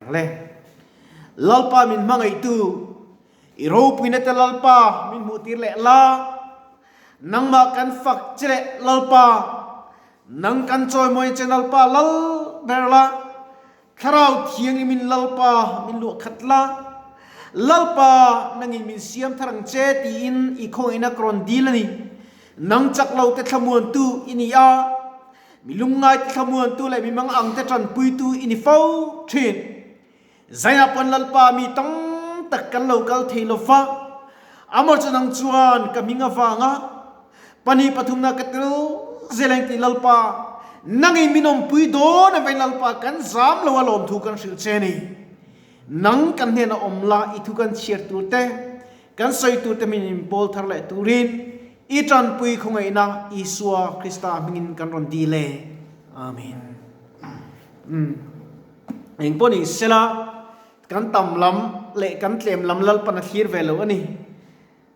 ang le. Lalpa min hmangaihtu, i ropuina te Lalpa min hmuhtir leh la, nangmah kan fak che leh Lalpa, nang kan chawimawi che Lalpa lal ber la, Thlarau Thianghlim in Lalpa min luah khat la, Lalpa nangin min siam thar ang che tiin i khawngaihna ka rawn dil a ni. Nang chak lo te thlamuantu i ni a, mi lungngai te thlamuantu leh mi mang ang te tanpuitu i ni fo thin. Zainah pawn Lalpa mi tam tak kan lo kal thei lo va, amah chu nang chuan ka hming avanga Pahnih pathumna ka tel zel ang tih Lalpa, nangin min awmpui dawn a vei Lalpa kan zam lo a lawmthu kan hrilh che a ni. Nang kan hnenah awm la i thu kan chhiar tur te, kan sawi tur te min inpawl thar leh turin i tanpui khawngaihna Isua Krista hmingin kan rawn dil e. Amen. Umm. Engpawh ni sela kan tam lam leh kan tlem lam Lalpan a thlir ve lo a ni.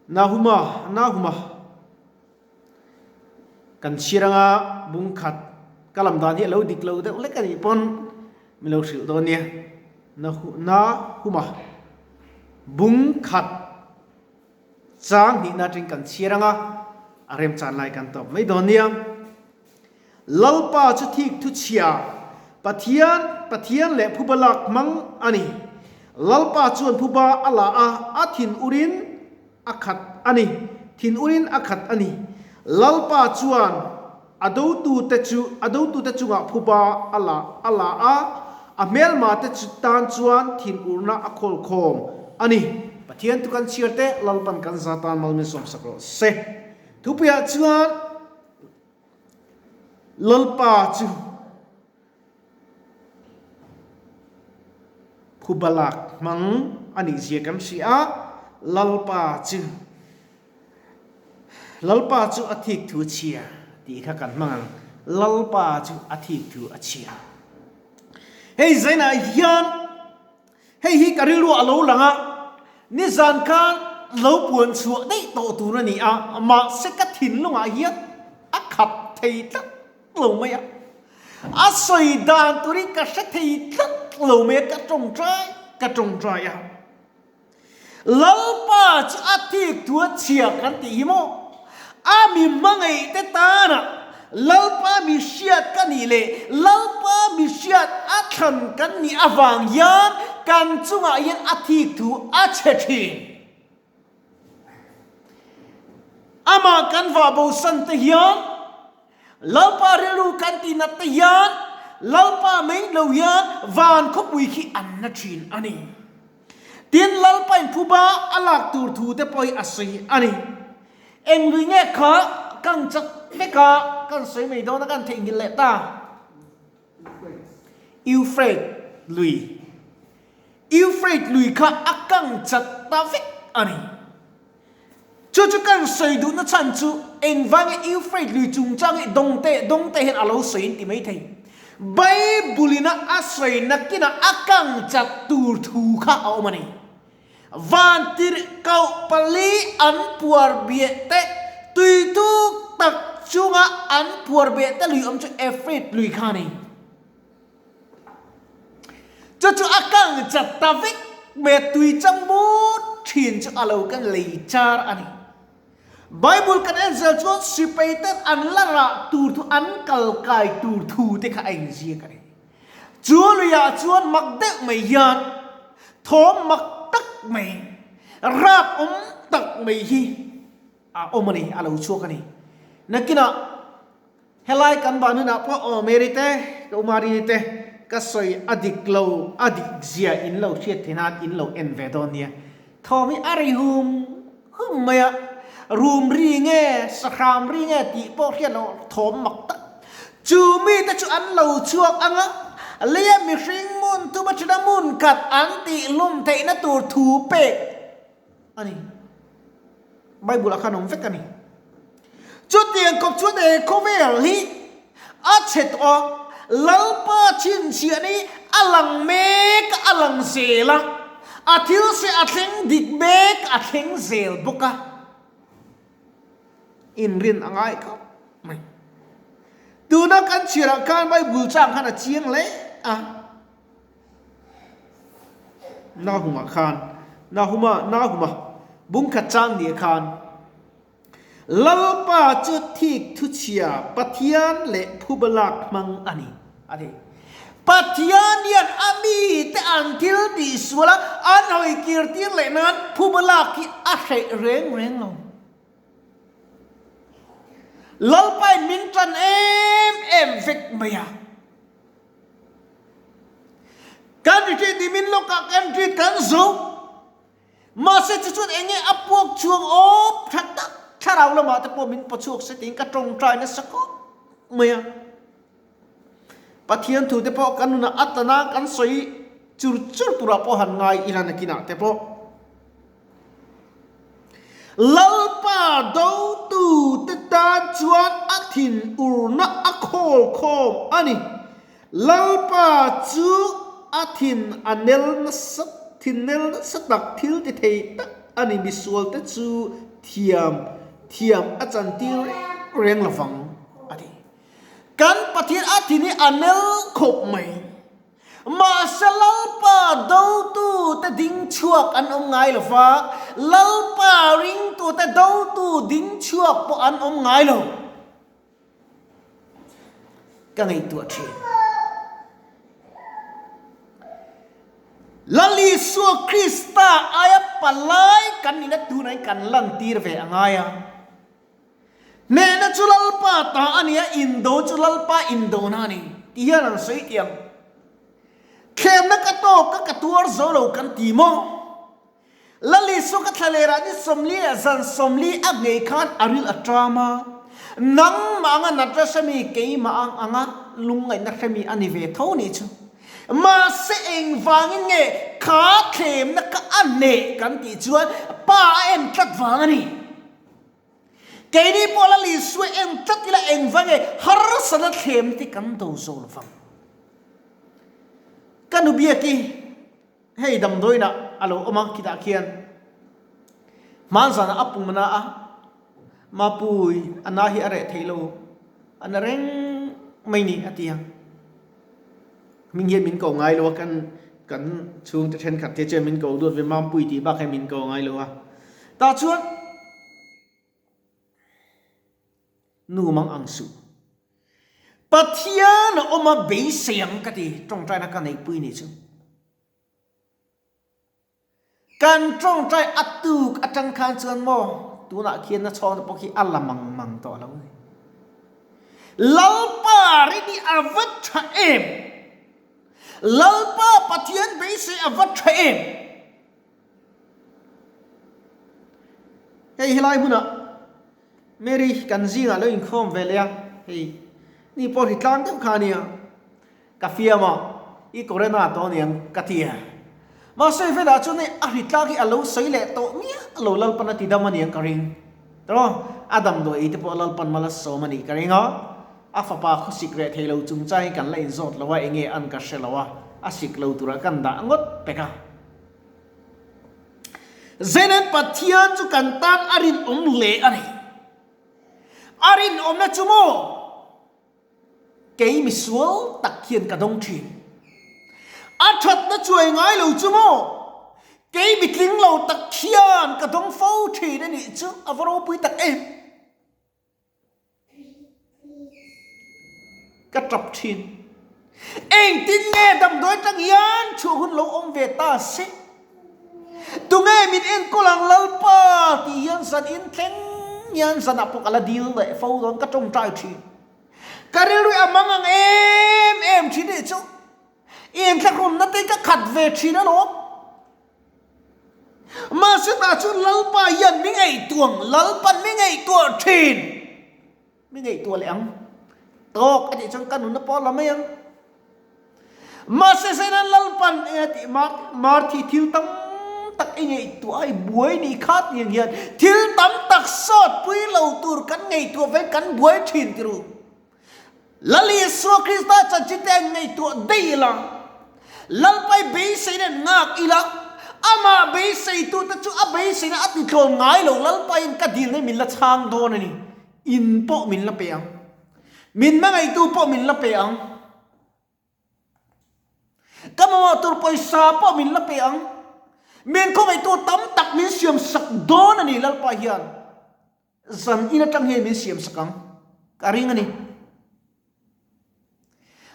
Nahuma, Nahuma, kan chhir anga bung khat ka lam dan hi a lo dik lo deuh lek a nih pawn min lo hrilh dawn nia. Nahu, Nahuma, bung khat chang hnihna atangin kan chhir anga a remchan lai kan tawp mai dawn nia. Lalpa chu thik thu chhia, Pathian, Pathian leh phuba lak hmang a ni. Lalpa chuan phuba a la a, a thin urin a khat a ni. Thin urin a khat a ni. Lalpa chuan a dotute chu, a dotute chungah phuba a la, a la a, a hmelmate chu tan chuan thin urna a khawlkhawm a ni. Pathian thu kan chhiar te, Lalpan kan za tan mal min sawmsak rawh se. Thupuiah chuan. Lalpa chu phubalak hmang a nih zia kan hria a, Lalpa chu Lalpa chu a thik thu a chhia tih kha kan hmang ang. Lalpa chu a thik thu a chhia. Hei zainah hian Hei hi ka rilru a lo lang a, nizan khan lo puan chhuah daih tawh tur a ni a, mahse ka thinlungah hian a khap thei tlat lo mai a, a sawi dan turin ka hre thei tlat lo mai a, ka tawngtai ka tawngtai a. Lalpa chu a thik thu a chhia kan tih hi maw? A mi hmangaih te tanah Lalpa mi hriat ka nih leh Lalpa mi hriat a thlan kan nih avang hian kan chungah hian a thik thu a chhe thin. Amah kan vah bosan te hian, Lalpa rilru kan tihnat te hian, Lalpa mai lo hian van khawpui khi an na thin a ni. Tin, Lalpa in phuba a lak tur thu te pawh hi a sawi a ni. Eng lui nge kha kan chak vek a, kan sawi mai dawn a kan theihnghilh leh ta. Euphrates lui. Euphrates lui kha a kang chat ta vek a ni. Chu chu kan sawi duhna chhan chu engvang nge Euphrates lui chungchang hi dawngte dawngte hian a lo sawi in ti mai thei. Bible in a a sawi nakinah a kang chat tur thu kha a awm a ni. Van tirhkoh pali an puar biah te, tui tuk tak chunga an puar biah te lui awm chu Euphrates lui kha a ni. Chu chu a kang chat ta vek mai a, tui chang but thin chu a lo kan lei char a ni. Bible kan en zel chuan sipai ten an la rah tur thu, an kal kai tur thu te kha a inziak a ni. Chu luiah chuan mak deuh mai hian thawm mak tak mai, rap awm tak mai hi a awm a ni, a lo chhuak a ni. Nakinah Helai kan ban hunah pawh aw Mary te, ka Umarini te ka sawi a dik lo, a dik zia in lo hriat theih nan in lo en ve dawn nia. Thawm hi a ri hum hum mai a, rum ri nge, sahram ri nge tih pawh hriat loh thawm mak tak. Chu mite chu an lo chhuak ang a, leia mihring hmun thuma thina hmun khat an tih hlum theihna tur thu pek a ni. Bible ah khan awm vek a ni. Chutiang kawp chuan he khawvel hi a chhe tawh a, Lalpa chhinchhiahna hi a lang mek a, a lang zel a, a thil se a thleng dik mek a thleng zel bawk a, inrin a ngai khawp mai. Tuna kan chhiarah khan Bible chang khan a chiang hle a. Nahuma khan, Nahuma, Nahuma, bung khat chang nia khan, Lalpa chu thik thuchhia Pathian leh phuba lak hmang a ni, a ti. Pathian hian a mite an thil tih sual a, an hawi kir tir leh nan phuba lak hi a hreh reng reng lo. Lalpain min tan em em vek mai a. Kan retreat ni min lawkah kan retreat kan zo. Mahse chu chuan eng nge a puak chhuang awp tha tak thlarau lamah te pawh min paw chhuak se tiin ka tawngtai nasa khawp mai a. Pathian thu te pawh kan nunah a tana kan sawi chur chur turah pawh han ngai ila nakinah te pawh. Lalpa dotu te tan chuan a thinurna a khawl khawm a ni. Lalpa chu a thin a nel nasa thin nel nasa tak thil ti thei tak a ni misual te chu thiam thiam a chantir reng reng lovang a ti. Kan Pathian a thin hi a nel khawp mai. Mahse Lalpa dotute ding chhuak an awm ngai lo va, Lalpa ringtute dotu ding chhuak pawh an awm ngai lo. Ka ngaihtuah thin. Lal Isua Krista aia palai kan nihna tunah kan lantir ve a ngai a. Hnehna chu Lalpa ta a ni a, indo chu Lalpa indona a ni tih hian an sawi tih ang. Thlemna ka tawk a, ka tuar zo lo kan ti maw? Lal Isua ka thlalerah ni 40 leh zan 40 a nghei khan a ril a ṭam a, nangmah anga natna hremi keimah ang anga lungngaihna hremi a ni ve tho nih chu. Mahse engvangin nge kha thlemna ka a hneh kan tih chuan Pa a en tlat vang a ni. Keini pawh Lal Isua eng tlat ila eng va nge harsatna thlem te kan do zo lo vang. Ka nu biaki hei damdawiinah a lo awm a khitah khian hmanzanah a pum na a, Mapui a na hi a reh thei lo, a na reng mai ni a ti a. Hming hian min ko ngai lo a, kan kan chhungte thenkhat te chuan min ko duat ve Mampui tih bak hian min ko ngai lo a. Tah chuan nu mang ang suh. Pathian a awm a beisei ang ka ti tawngtaina ka neihpui nih chu. Kan tawngtai a tuk atang khan chuan maw tunah khian na chhawng te pawh khi a la mang mang tawh lo ni. Lalpa rin hi a va tha em! Lalpa Pathian beisei a va tha em! Hei helai hmunah Mary kan zingah lo inkhawm ve leh a, hei ni pawh hri tlang deuh kha a nia. Ka fiam a, i Corona tawh aniang ka ti a. Mahse velah chuan hei a hritlak hi a lo sawi leh tawh miah lo Lalpan a ti dam aniang ka ring. Tawh a damdawi ei te pawh Lalpan mal a sawm anih ka ring a, a fapa khawsik reh thei lo chung chang hi kan la inzawt lo a enge an ka hre lo a, a sik lo turah kan dah ngawt pek a. Zenan Pathian chu kan tan a rinawm hle a ni. A rinawmna chu maw? Kei misual tak hian ka dawng thin. A thatna chuai ngai lo chu maw? Kei mitling lo tak hian ka dawng fo thin a nih chu a va ropui tak em? Ka tap thin. Engtin nge damdawi tang hian chhuah hun lo awm ve ta se? Tunge min enkawl ang Lalpa tih hian zan in thleng hian zanah pawh ka la dil leh fo dawn ka tawngtai thin. Ka rilru a mang ang em em thin nih chu i inthlahrunna te ka khat ve thin alawm. Mahse tah chuan Lalpa hian mi ngaihtuah ang, Lalpan mi ngaihtuah thin. Mi ngaihtuah leh ang. Tawk a tih chuan ka nunna pawh a la mai ang. Mahse Satan Lalpan eng a tih Marthi thil tam tak i ngaihtuah a, i buai nih kha tih ang hian thil tam tak sawt pui lo tur kan ngaihtuah vek kan buai thin ti ru. Lal Isua Krista chanchin te an ngaihtuah daih ila, Lalpai beiseina an nghak ila, amah beiseitute chu a beiseina a ti tlawn ngai lo, Lalpaiin ka dilna min la chhang dawn a ni. In pawh min la pe ang. Min hmangaihtu pawh min la pe ang. Ka mamawh tur pawisa pawh min la pe ang. Min khawngaihtu tam tak min siam sak dawn a ni Lalpa hian zan in atang hian min siam sak ang ka ring a ni.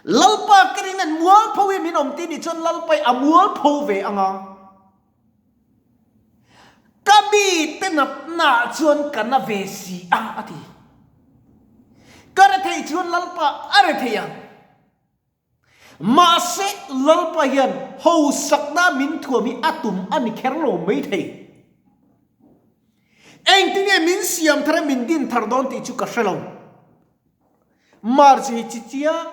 Lalpa ka ring an mualpho hi min awm ti nih chuan Lalpa hi a mualpho ve ang a. Ka mite natnaah chuan ka na ve si a a ti. Ka rethei chuan Lalpa a rethei ang. Mahse, Lalpa hian hausakna min thuam hi a tum a ni kher lo maithei. Engtinge min siam thar a min din thar dawn tih chu ka hre lo. Mar chu hi chi chiang,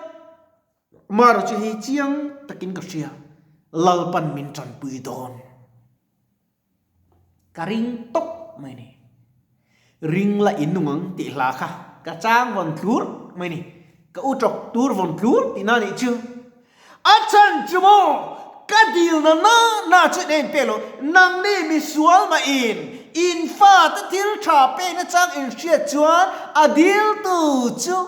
mar chu hi chiang takin ka hria, Lalpan min tanpui dawn. Ka ring tawp mai ni. Ring la in nung ang tih hla kha ka chang vawn tlur mai ni. Ka u tawk tur vawn tlur tih na nih chu. A chhan chu maw ka dil na na na chu in en pek lo. Nangni misual mah in in fate thil tha pek na chang in hriat chuan a dil tu chu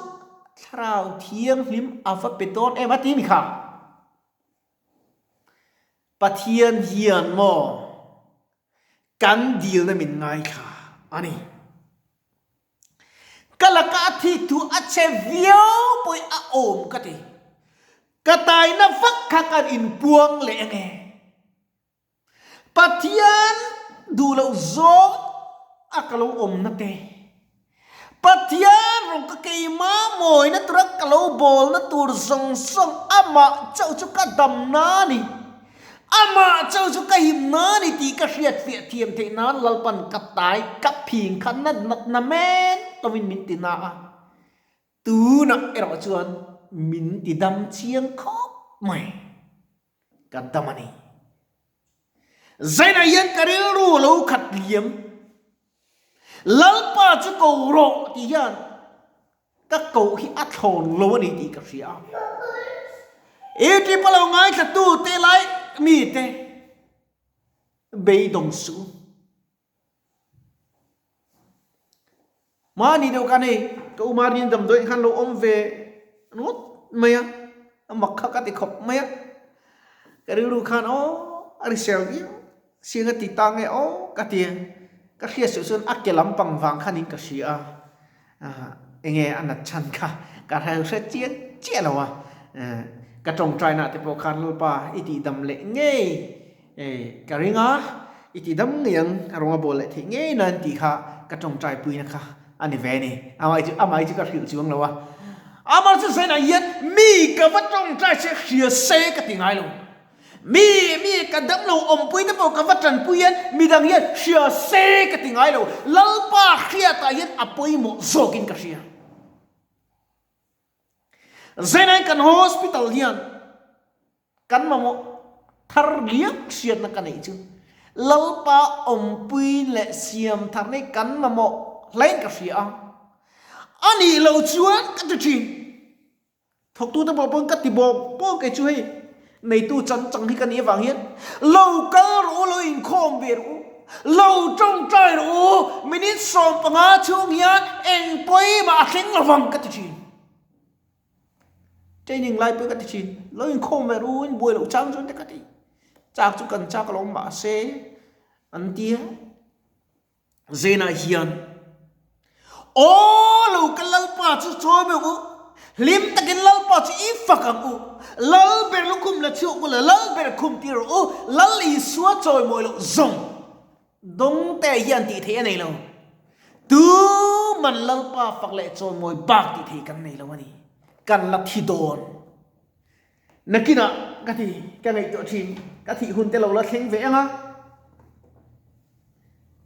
thlarau thianghlim a va pe dawn em a ti mi kha. Pathian hian maw kan dilna min ngaithla a ni. Ka laka a thik thu a che viau pawhin a awm ka ti. Ka taina vak kha kan inpuang leh ange. Pathian duh loh zawng a ka lo awmna te. Pathian rawng ka keimah mawina tura ka lo bawlna tur zawng zawng amah chauh chu ka damna a ni. Amah chauh chu ka himna a ni tih ka hriat fiah thiam theih nan Lalpan ka tai ka phing kha na natna men tawin min ti na a. Tunah erawh chuan min ti dam chiang khawp mai. Ka dam a ni. Zainah hian ka rilru a lo khat liam. Lalpa chu ko rawh tih hian ka koh hi a thlawn lo a ni tih ka hria a. Egypt a lo ngaithla tu te lai mite beidawng suh. Mahni deuh khan hei ka u Marin damdawiin khan lo awm ve ngawt mai a, a mak kha ka ti khawp mai a. Ka rilru khan aw a risel viau siang a ti ta nge aw ka ti a, ka hriat suh chuan a ke lampang vang khanin ka hria a, enge a nat chhan kha ka hre chiang chiah lo a, ka tawngtai nah te pawh khan Lalpa i tihdam leh ngei. Ei, ka ring a, i ti dam ngei ang, a rawnga bawl leh theih ngei nan tih kha ka tawngtai puina kha a ni ve a ni. Amah chu, amah hi chu ka hrilh chuang lo a. Amah chu zainah hian mi ka va tawngtai se hria se ka ti ngai lo. Mi, mi ka dam lo awmpui te pawh ka va tanpui hian midang hian hria se ka ti ngai lo. Lalpa hriatah hian a pawimawh zawkin ka hria. Zainah hian kan hospital hian Kan mamawh thar riak hriatna ka neih chu Lalpa awmpui leh siam thar nei kan mamawh hlain ka hria a, a nih loh chuan ka ti thin. Thawktute pawh pawn ka ti bawk bawk kei chu hei neitu chan chang hi ka nih avang hian lo kal rawh u, lo inkhawm ve rawh u, lo tawngtai rawh u, minute 15 chhung hian eng pawimah a thleng lovang ka ti thin. Training lai pawh ka ti thin, lo inkhawm ve ru in buai loh chang chuan te ka ti. Chak chu kan chak alawm mahse an tia Zainah hian Aw lo ka Lalpa chu chawi mai ang u, hlim takin Lalpa chu i fak ang u, Lal ber lukhum la chhuak u la Lal ber khum tir rawh u, Lal Isua chawi mawi loh zawng. Dawngte hian tih theih a nei lo. Tuman Lalpa fak leh chawimawi bak tih theih kan nei lo a ni. Kan la thi dawn. Nakinah ka ti, ka ngaihtuah thin, ka thih hun te lo la thleng ve ang a.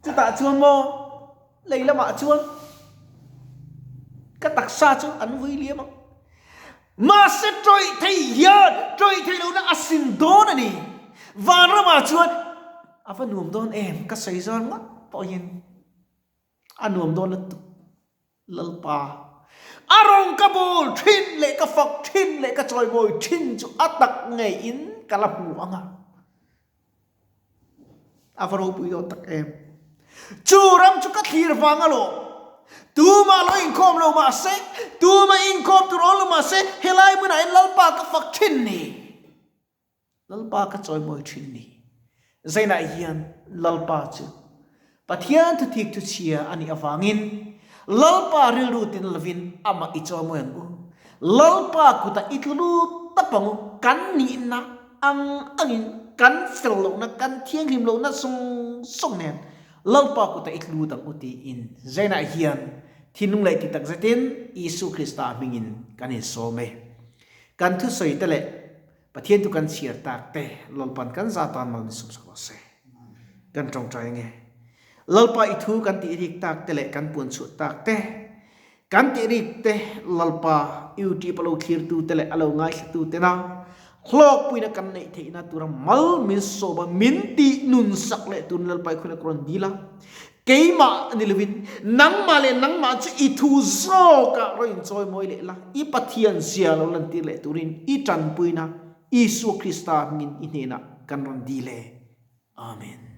Chutah chuan maw, lei lamah chuan ka taksa chu an vui liam ang. Mahse tawih thei hian tawih theih lohna a sin dawn a ni. Vanramah chuan a va nuam dawn em? Ka sawi zawn ngawt pawhin a nuam dawn lutuk. Lalpa, a rawng ka bawl thin leh ka fak thin leh ka chawimawi thin chu a tak ngeiin ka la hmu ang a. A va ropui dawn tak em. Chu ram chu ka thlir vang alawm. Tumah lo inkhawm lo mah se, tumah inkhawm tur awl lo mah se, helai hmunah hian Lalpa ka fak thin ni. Lalpa ka chawimawi thin ni. Zainah hian Lalpa chu Pathian thuthik thuchhia a nih avangin Lalpa rilru tin lovin amah i chawimawi ang u. Lalpa kutah i tlu lut tap ang u. Kan nihna ang angin kan fel lohna, kan thianghlim lohna zawng zawng nen Lalpa kutah i tlu lut ang u tiin Zainah hian thinlung leh ti takzetin Isu Krista hmingin kan insawm e. Kan thusawi te leh Pathian chu kan chhiar tak te Lalpan kan za tan mal min sum sak rawh se. Kan tawngtai ange. Lalpa i thu kan tih rik tak te leh kan puan chhuah tak te, kan tih rik te Lalpa YouTube a lo thlir tu te leh a lo ngaithla tu te na hlawkpuina kan neih theihna tura mal min sawm a, min tih nun sak leh tun Lalpa i khawina ka rawn dil a. Keimah ni lovin nangmah leh nangmah chu i thu zawkah rawn inchawimawi leh la, i Pathian zia lo lantir leh turin i tanpuina Isua Krista hmingin i hnenah kan rawn dil e. Amen.